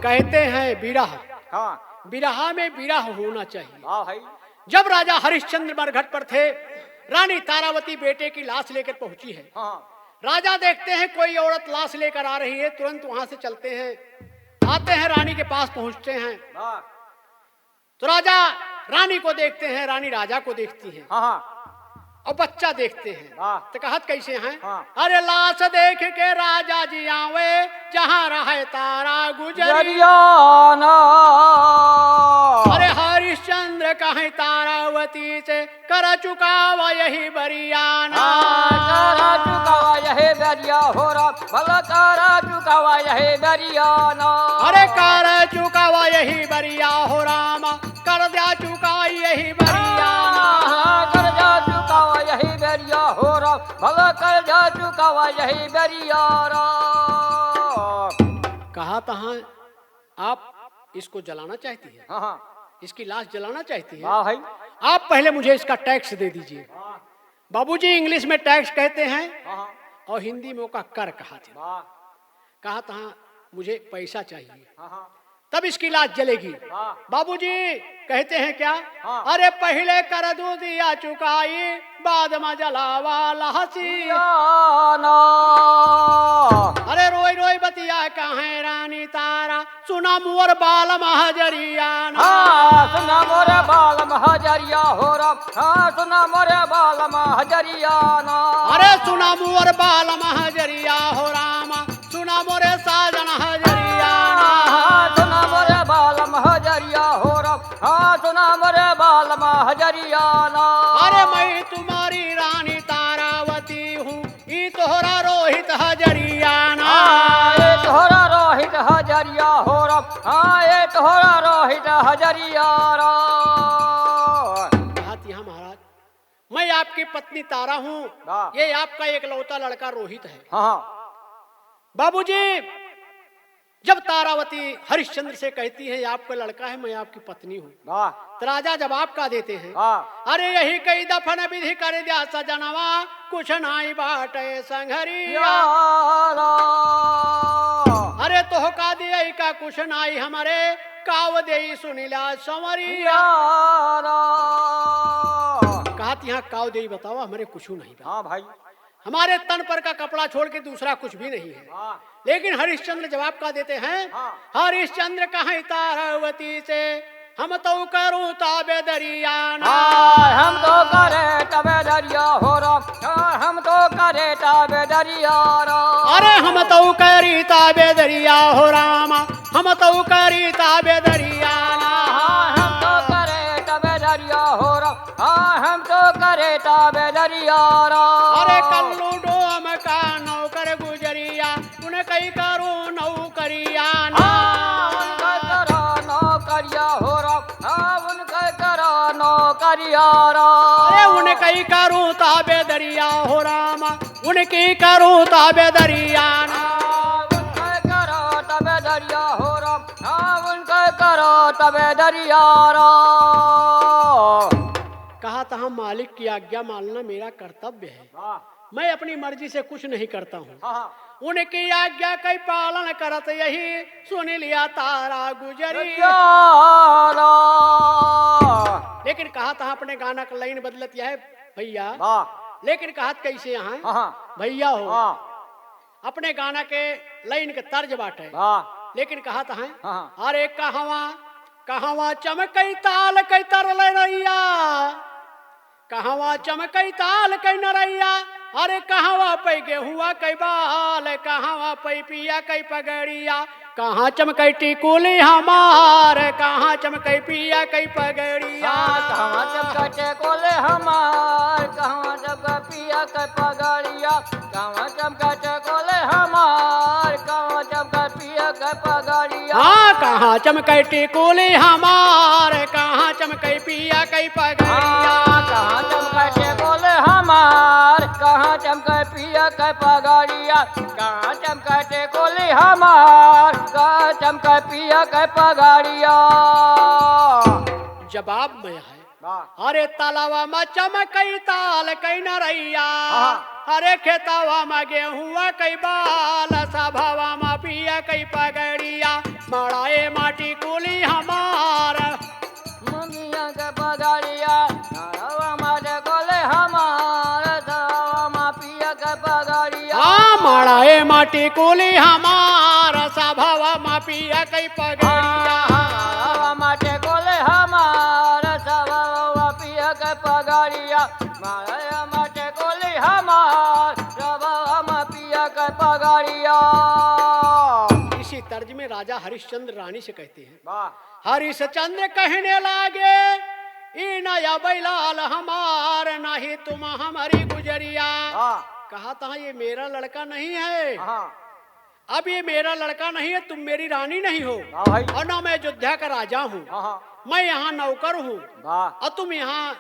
कहते हैं बिरह, हाँ। बिरहा में बिरह होना चाहिए। हाँ भाई। जब राजा हरिश्चंद्र मरघट पर थे, रानी तारावती बेटे की लाश लेकर पहुंची है। हाँ। राजा देखते हैं कोई औरत लाश लेकर आ रही है, तुरंत वहां से चलते हैं, आते हैं रानी के पास पहुंचते हैं। हाँ। तो राजा रानी को देखते हैं, रानी राजा को देखती है। हाँ, हाँ। और बच्चा देखते हैं। हाँ। तो कहत कैसे हैं? हाँ। अरे लाश देख के राजा जी आवे, जहाँ रहे तारा गुजरिया। गुजरिया ना। अरे हरिश्चंद्र कहे तारावती से, कर चुकावा यही बरिया ना। हाँ, कर चुकावा यही बरिया हो राम, भला कर चुकावा यही बरिया ना। अरे कर चुकावा यही बरिया हो राम, कर द्या चुकाई यही बरिया ना। हाँ, कर द्या चुकावा यही बरिया हो राम, भला कर द्या चुकावा यही बरिया ना। कहा तहाँ आप इसको जलाना चाहती हैं? हाँ, हाँ। इसकी लाश जलाना चाहती हैं? वाह भाई। आप पहले मुझे इसका टैक्स दे दीजिए। हाँ। बाबूजी, इंग्लिश में टैक्स कहते हैं हाँ, हाँ। और हिंदी में ओका कर कहा थे। वाह। कहा तहाँ मुझे पैसा चाहिए। हाँ, हाँ। तब इसकी लाश जलेगी। हाँ। बाबूजी कहते हैं क्या? हाँ। अरे पहिले कर दूं दिया चुकाई, बाद में जलावा लहसी। ना। अरे रोई रोई बतिया कहे रानी तारा, सुना मोर बालम हजरिया ना। हाँ, सुना मोर बालम हजरिया हो राम। हाँ, सुना मोर बालम हजरिया ना। अरे सुना मोर बालम हजरिया हो राम, सुना मोरे साजन हजरिया ना। हाँ, सुना मोरे बालम हजरिया हो राम। हाँ, सुना मोरे बालम हजरिया ना। अरे मैं तुम्हारी रानी तारावती हूँ, ई तोहरा रोहित हजरिया ना। हाँ, ये तोहरा रोहित हजरिया हो राम। हाँ, ये तोहरा रोहित हजरिया राम। कहा थी, हाँ महाराज, मैं आपकी पत्नी तारा हूँ, वाह। ये आपका एकलौता लड़का रोहित है। हाँ, हाँ। बाबूजी, जब तारावती हरिश्चंद्र से कहती है, "आपका लड़का है, मैं आपकी पत्नी हूँ," वाह। तो राजा जवाब का देते हैं, वाह। "अरे यही कई दफन विधि कर द्या सजनवा, कुछ नाई बाटे संघरिया।" यारा। अरे तोहका दिए का कुछ नाई हमरे, काव देई सुनिला संवरिया। यारा। कहा थी, "हाँ, काव देई बतावा, हमरे कुछ नहीं बा।" हाँ भाई। हमारे तन पर का कपड़ा छोड़ के दूसरा कुछ भी नहीं है। हाँ। लेकिन हरिश्चंद्र जवाब का देते हैं, हाँ। हरिश्चंद्र कहे तारावती से, "हम तो करूँ ताबेदरिया ना।" हाँ, हम तो करे ताबेदरिया हो राम। हाँ, हम तो करे ताबेदरिया राम। अरे हम तो करी ताबेदरिया हो राम, हम तो करी ताबेदरिया ना। हाँ, हम तो करे ताबेदरिया हो राम। हाँ, हम तो करे ताबेदरिया राम। अरे कल्लू डोम का नौकर गुजरिया, उनकई करो नौकरिया ना। हाँ, उनकई करो नौकरिया हो राम। हाँ, उनकई करो नौकरिया राम। अरे उनकई करो ताबेदरिया हो राम, उनकी करो ताबेदरिया ना। हाँ, उनकई करो ताबेदरिया हो राम। हाँ, उनकई करो ताबेदरिया राम। कहा तहाँ, "मालिक की आज्ञा मानना मेरा कर्तव्य है। वाह। मैं अपनी मर्जी से कुछ नहीं करता हूँ।" हाँ, हाँ। उनकी आज्ञा कई पालन करत यही सुन लिया तारा गुजरी। यारा। लेकिन कहा तहाँ, अपने गाना का लाइन बदलत यह है भैया। वाह। लेकिन कहत कैसे यहाँ, हाँ, हाँ। भैया हो। हाँ। अपने गाना के लाइन के तर्ज बाटे। वाह। लेकिन कहत हैं, हाँ, हाँ। अरे कहवा कहवा चमकई ताल कई तरले नरैया, कहवा चमकई ताल कई नरैया, अरे कहवा पै गेहुआ कई बाल, कहवा पै पिया कई पगड़िया, कहाँ चमकई टिकुली हमार, कहाँ चमकई पिया कई पगड़िया। हाँ, कहाँ चमकई टिकुली हमार, कहाँ चमकई पिया कई पगड़िया, कहाँ चमकई टिकुली हमार, कहाँ चमकई पिया कई पगड़िया। हाँ, कहाँ चमकई टिकुली हमार, कहाँ चमकई पिया कई पगड़िया। हाँ, कहाँ चमकई टिकुली हमार, कहाँ चमकई पिया कई पगड़िया, कहाँ चमकई टिकुली हमार, कहाँ चमकई पिया कई पगड़िया। जवाब में है। वाह। अरे तलवा मा चमकई ताल कई नरैया, हाँ। अरे खेतवा मा गेहुआ कई बाल, सभवा मा पिया कई पगड़िया, मड़ाए माटी कुली हमार। ममिया के पगड़िया, मड़ावा मारे गोले हमार, सभवा मा पिया के पगड़िया। हाँ, मड़ाए माटी कुली हमार, सभवा मा पिया कई पगड़िया। हाँ, मड़ावा मारे गोले हमार, सभवा मा पिया के पगड़िया। मड़ावा मारे गोले हमार, सभवा मा पिया के पगड़िया। इसी तर्ज में राजा हरिश्चंद्र रानी से कहते हैं, वाह। हरिश्चंद्र कहने लागे, "ई नया बैलाल हमार, नहीं तुम हमारी गुजरिया।" वाह। कहा था, "ये मेरा लड़का नहीं है। हाँ। अब ये मेरा लड़का नहीं है, तुम मेरी रानी नहीं हो। हाँ भाई। और ना मैं अयोध्या का राजा हूँ। हाँ, हाँ। मैं यहाँ नौकर हूँ। वाह। और तुम यहाँ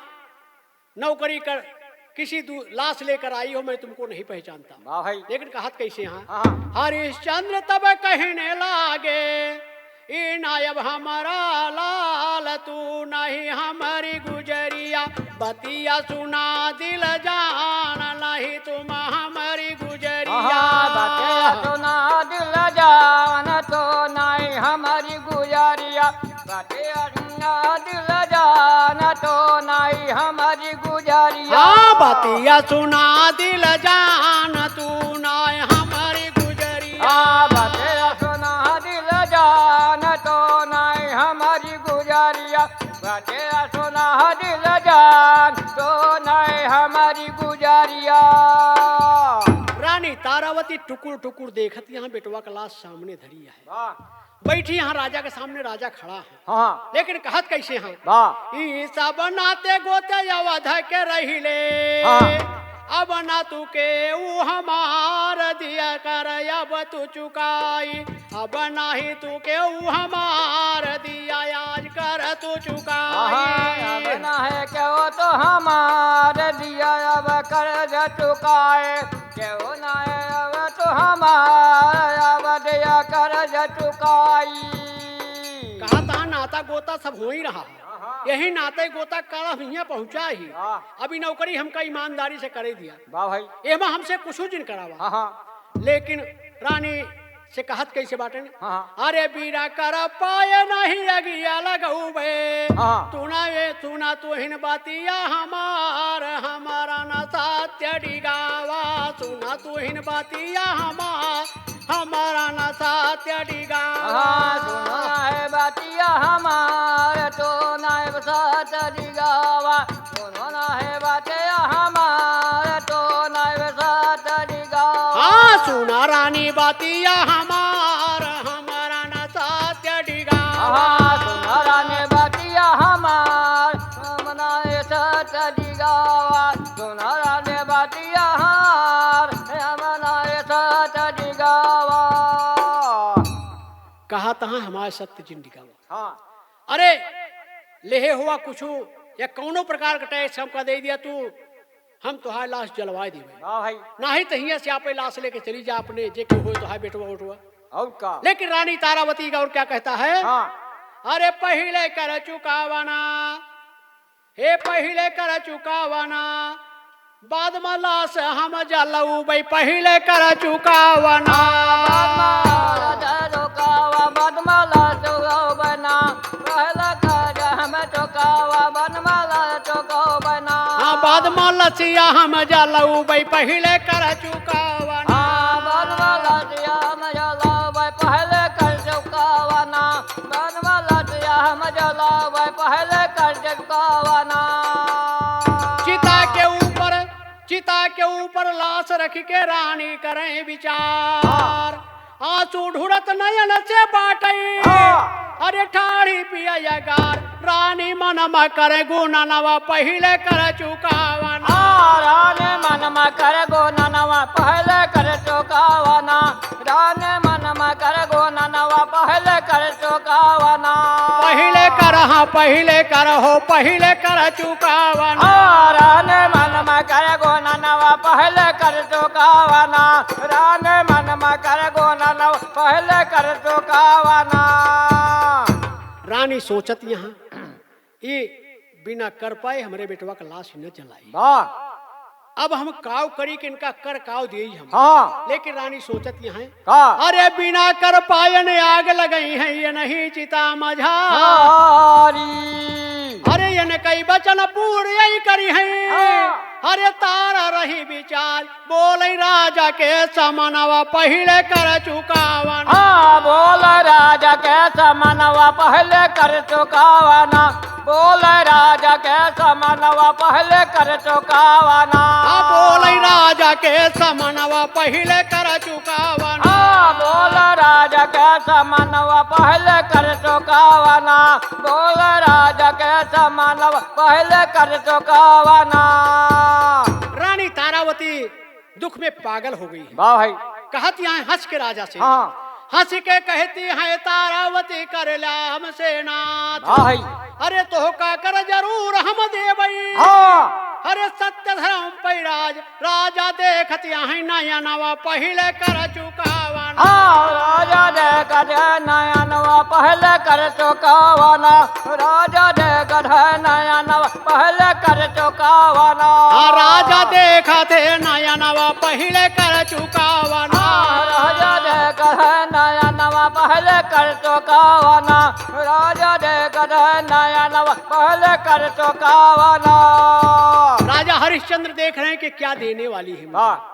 नौकरी कर, किसी दू-, लाश लेकर आई हो, मैं तुमको नहीं पहचानता।" वाह भाई। लेकिन कहत कैसे हाँ? हाँ, हाँ। हरिश्चंद्र तब कहने लागे, "ई नायब हमारा लाल, तू नहीं हमारी गुजरिया, बतिया सुना दिल जान, नहीं तुम हमारी गुजरिया।" हाँ, हाँ, बतिया सुना दिल जान, तू नहीं हमारी गुजरिया। बतिया सुना दिल जान, तू नहीं हमारी गुजरिया। हाँ, बतिया सुना दिल जान, तू नहीं हमारी गुजरिया। हाँ, बतिया सुना दिल जान, तू नहीं हमारी गुजरिया। बतिया सुना दिल जान, तू नहीं हमारी गुजरिया। रानी तारावती टुकुर टुकुर देखत यहाँ बेटवा का लाश सामने धरी है। वाह। बैठी यहाँ राजा के सामने, राजा खड़ा है। हाँ। लेकिन कहत कैसे हैं? वाह। "ई सब नाते गोते अवध के रहिले। हाँ। अब ना तू केहू हमार दिया कर, अब तू चुकाई। अब नाही तू केहू हमार दिया, आज कर तू चुकाई।" हाँ, अब नाही केहू तो हमार दिया, अब कर्ज चुकाए। केहू नाही अब तो हमार, अब दिया कर्ज चुकाई। कहा था नाता गोता सब हो ही रहा। हाँ, हाँ। यही नाते गोता कल हम हियाँ पहुँचा ही। हाँ। अभी नौकरी हमका ईमानदारी से करे दिया। वाह भाई। एमा हमसे कुछ जिन करावा। हाँ, हाँ। लेकिन रानी से कहत कैसे बाटन? हाँ, हाँ। "अरे बीरा कर पाए नहीं अगिया लगउबे।" हाँ। "सुना ए, सुना तुहिन बतिया हमार, हमारा न सत्य डिगावा। सुना तुहिन बतिया हमार, हमारा न सत्य डिगावा।" हाँ, सुना है बतिया हमार, तो नहीं सत्य डिगावा। सुनो ना है बतिया हमार, तो नहीं सत्य डिगावा। हाँ, सुना रानी बतिया हमार, हमारा न सत्य डिगावा। हाँ, सुना रानी बतिया हमार, हम नहीं सत्य डिगावा। सुना रानी बतिया हमार, हम नहीं सत्य डिगावा। कहा तहाँ हमार सत्य जिन डिगावा। हाँ। अरे, लेहे हुआ कुछु या कौनो प्रकार का टैक्स हमका दे दिया तू, हम तोहार लाश जलवाए देबे। हाँ भाई। नाही तो हियाँ से आपे लाश लेके चली जा अपने, जे के होए तोहार बेटवा उटवा। और का? लेकिन रानी तारावती का और क्या कहता है? हाँ। अरे पहिले कर चुकावना, हे पहिले कर चुकावना, बाद मा लाश हम जलउबे, पहिले कर चुकावना। बाद मा लाश चुकावा, बाद मा लाश चुकावना। पहिले कर हम चुकावा, बाद मा लाश चुकावना। हाँ, बाद मा लसिया हम जलउबे, पहिले कर चुकावना। हाँ, बाद मा लसिया हम जलउबे, पहिले कर चुकावना। बाद मा लसिया हम पहले कर चुकावना। चिता के ऊपर, चिता के ऊपर लाश रख के रानी करें विचार। हाँ। आंसू ढुरत नयन से बाटई। हाँ। अरे ठाढ़ी पिया गार, रानी मन में करे गुननवा पहिले कर चुकावना। हाँ, रानी मन में करे गुननवा पहिले कर चुकावना। रानी मन में कर गुननवा पहिले कर चुकावना। पहिले कर, हाँ, पहिले कर हो, पहिले कर चुकावना। हाँ, रानी मन में कर गुननवा पहिले कर चुकावना। रानी मन में कर गुननवा पहिले कर चुकावना। रानी सोचत यहाँ, ई बिना कर पाए हमरे बेटवा का लाश न जलाई। वाह। अब हम काव करी कि इनका कर काव देई हम। हाँ। लेकिन रानी सोचत यहाँ है, का? अरे बिना कर पायन आग लगई है, ये नहीं चिता मझारी। अरे इनकई वचन पूरे ही करी है। हाँ। अरे तारा रही विचार, बोले राजा के समनवा पहिले कर चुकावना। हाँ, बोल राजा के समनवा पहिले कर चुकावना। बोल राजा के समनवा पहिले कर चुकावना। हाँ, बोल राजा के समनवा पहिले कर चुकावना। हाँ, बोल राजा के समनवा पहिले कर चुकावना। बोल राजा के समनवा पहिले कर चुकावना। रानी तारावती दुख में पागल हो गई है। वाह भाई। कहत यहाँ हंस के राजा से, हाँ। हंस के कहती है तारावती, कर ला हमसे नाथ। वाह भाई। अरे तोहका कर जरूर हम देबई। हाँ। अरे सत्य धर्म पै राज, राजा देखत यहाँ नयनवा पहिले कर चुकावना। हाँ, राजा देखत नयनवा पहिले कर चुकावना। राजा देखत नयनवा पहिले कर चुकावना। हाँ, राजा देखत है नयनवा पहिले कर चुकावना। हाँ, राजा देखत है नयनवा पहिले कर चुकावना। राजा देखत है नयनवा पहिले कर चुकावना। राजा हरिश्चंद्र देख रहे हैं कि क्या देने वाली है मुझे। हाँ।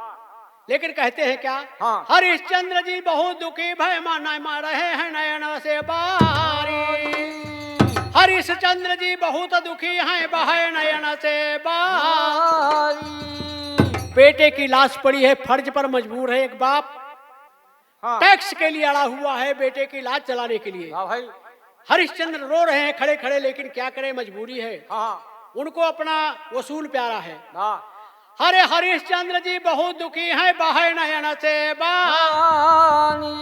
लेकिन कहते हैं क्या? हाँ। हरिश्चंद्र जी बहुत दुखी भय मन में रहे हैं नयन से बारी। हरिश्चंद्र जी बहुत दुखी हैं, बहे नयन से बारी। बेटे की लाश पड़ी है, फर्ज पर मजबूर है एक बाप। हाँ। टैक्स के लिए अड़ा हुआ है, बेटे की लाश चलाने के लिए। हाँ भाई। हरिश्चंद्र रो रहे हैं खड़े खड़े, लेकिन क्या करें, मजबूरी है। हाँ। उनको अपना वसूल प्यारा है। हाँ। अरे हरिश्चंद्र जी बहुत दुखी हैं, बहे नयन से बानी।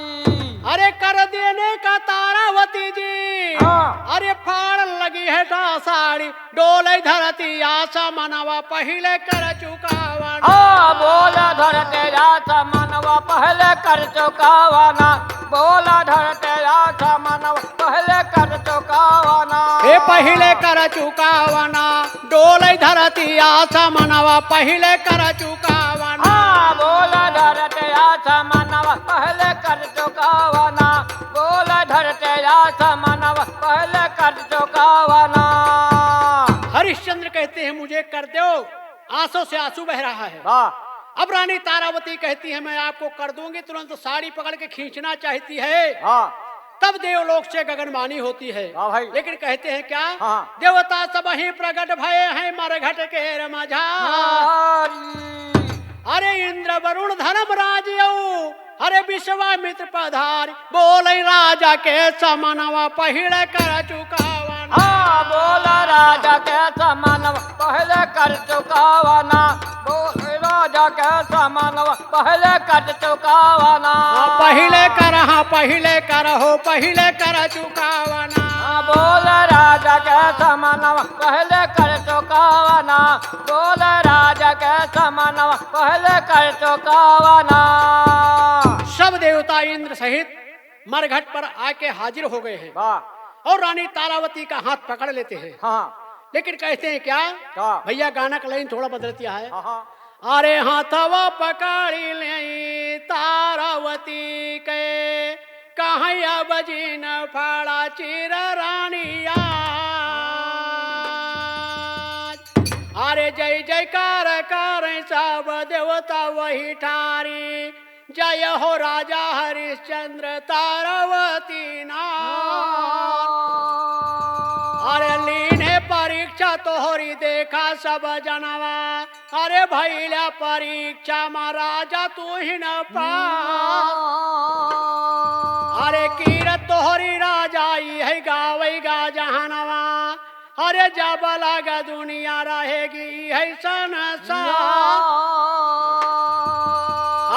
अरे कर देने का तारावती जी। हाँ। अरे फाड़ लगी है साड़ी, डोले धरती आसमनवा पहिले कर चुकावना। हाँ, बोल धरती आसमनवा पहिले कर चुकावना। बोल धरती आसमनवा पहिले कर चुकावना। हे पहिले कर चुकावना। डोले धरती आसमनवा पहिले कर चुकावना। हाँ, बोल धरती आसमनवा पहिले कर चुकावना। बोल धरती आसमनवा पहिले कर चुकावना। हरिश्चंद्र कहते हैं, मुझे कर दो, आंसू से आंसू बह रहा है। वाह। अब रानी तारावती कहती है, मैं आपको कर दूंगी। तुरंत साड़ी पकड़ के खींचना चाहती है। हाँ। तब देवलोक से गगनबानी होती है। हाँ भाई। लेकिन कहते हैं क्या? हाँ। देवता सब ही प्रगट भये हैं मरघट के मझारी। अरे इंद्र वरुण धर्मराज यऊ, अरे विश्वामित्र पधारी, बोले राजा के समनवा पहिले कर चुकावना। हाँ, बोल राजा के समनवा पहिले कर चुकावना। बोल राजा के समनवा पहिले कर चुकावना। हाँ, पहिले कर, हाँ, पहिले कर हो, पहिले कर चुकावना। हाँ, बोल राजा के समनवा पहिले कर चुकावना। बोल राजा के समनवा पहिले कर चुकावना। सब देवता इंद्र सहित मरघट पर आके हाजिर हो गए हैं। वाह। और रानी तारावती का हाथ पकड़ लेते हैं। हाँ। लेकिन कहते हैं क्या? क्या? भैया, गाना का लाइन थोड़ा बदल दिया है। हाँ, हाँ। अरे हाथवा पकड़ी ले तारावती के, कहाँ अब जिन फाड़ा चिर रानिया। अरे जय जयकार करे सब देवता वही ठारी, जय हो राजा हरिश्चंद्र तारावती नाथ। अरे ली देखा सब जनवा, अरे भइला परीक्षा मा राजा तू ही न पास। अरे कीरत तोहरी राजा इहै गावै गा जहनवा, अरे जब लग दुनिया रहेगी इहै संसार।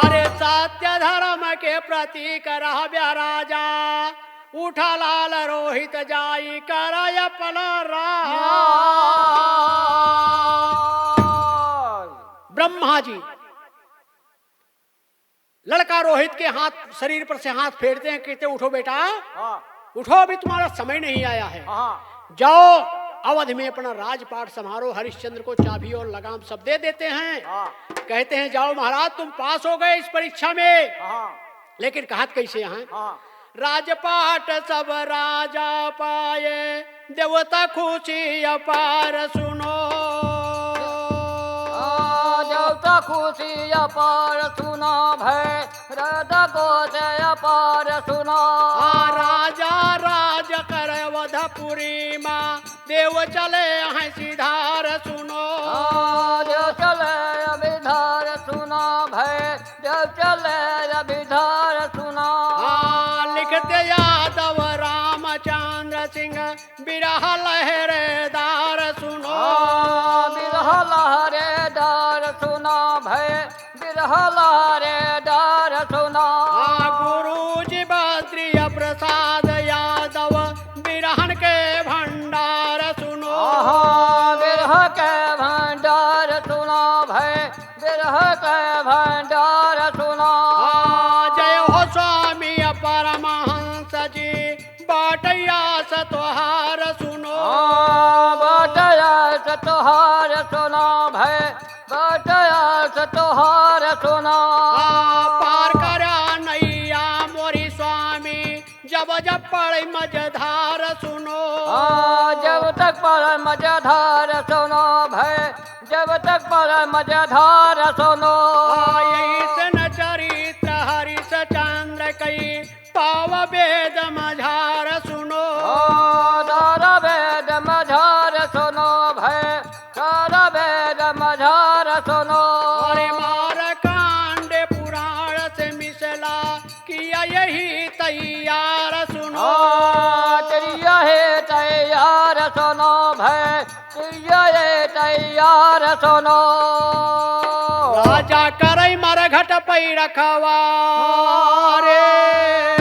अरे सत्य धर्म के प्रतीक रहब्या राजा, उठा लाल रोहित जाई करा अपना राज। ब्रह्मा जी लड़का रोहित के हाथ, शरीर पर से हाथ फेरते हैं, कहते, "उठो बेटा, हाँ। उठो, अभी तुम्हारा समय नहीं आया है। हाँ। जाओ, अवध में अपना राजपाट संभालो।" हरिश्चंद्र को चाबी और लगाम सब दे देते हैं। हाँ। कहते हैं, "जाओ महाराज, तुम पास हो गए इस परीक्षा में।" हाँ। लेकिन कहत कैसे हैं? हाँ। राजपाट सब राजा पाए, देवता खुशी अपार सुनो। आ, देवता खुशी अपार सुनो, भय रद को से अपार सुनो। आ, राजा राज कर अवधपुरी मा, देव चले हैं सिधार सुनो। आ, देव चले अभिधार सुनो, भय देव चले अभिधार सुनो। आ, लिखते यादव रामचंद्र सिंह, बिरह लहरेदार सुनो। आ, बिरह लहरेदार सुनो, भय बिरह लहरेदार सुनो। आ, गुरुजी बद्रिया प्रसाद यादव, बिरहन के भंडार सुनो। आहा, बिरह के भंडार सुनो, भय बिरह के भंडार सुनो। आ, जय हो स्वामी परमहंस जी, बाटै आस तोहार सुनो। आ, बाटै आस तोहार सुनो, भय बाटै आस तोहार सुनो। आ, पार करा नैया मोरी स्वामी, जब जब पड़े मझधार सुनो। आ, जब तक पड़े मझधार सुनो, भय जब तक पड़े मझधार सुनो। आ, यही से न चरित्र हरिश्चंद्र कई, पाव वेद मझार सुनो। ओ, धार वेद मझार सुनो, भय धार वेद मझार सुनो। अरे मारकांड पुराण से मिसला किया यही तैयार सुनो। ओ, तेरी यही तैयार सुनो, भय तेरी यही तैयार सुनो। राजा करै मरघट पै रखवा रे।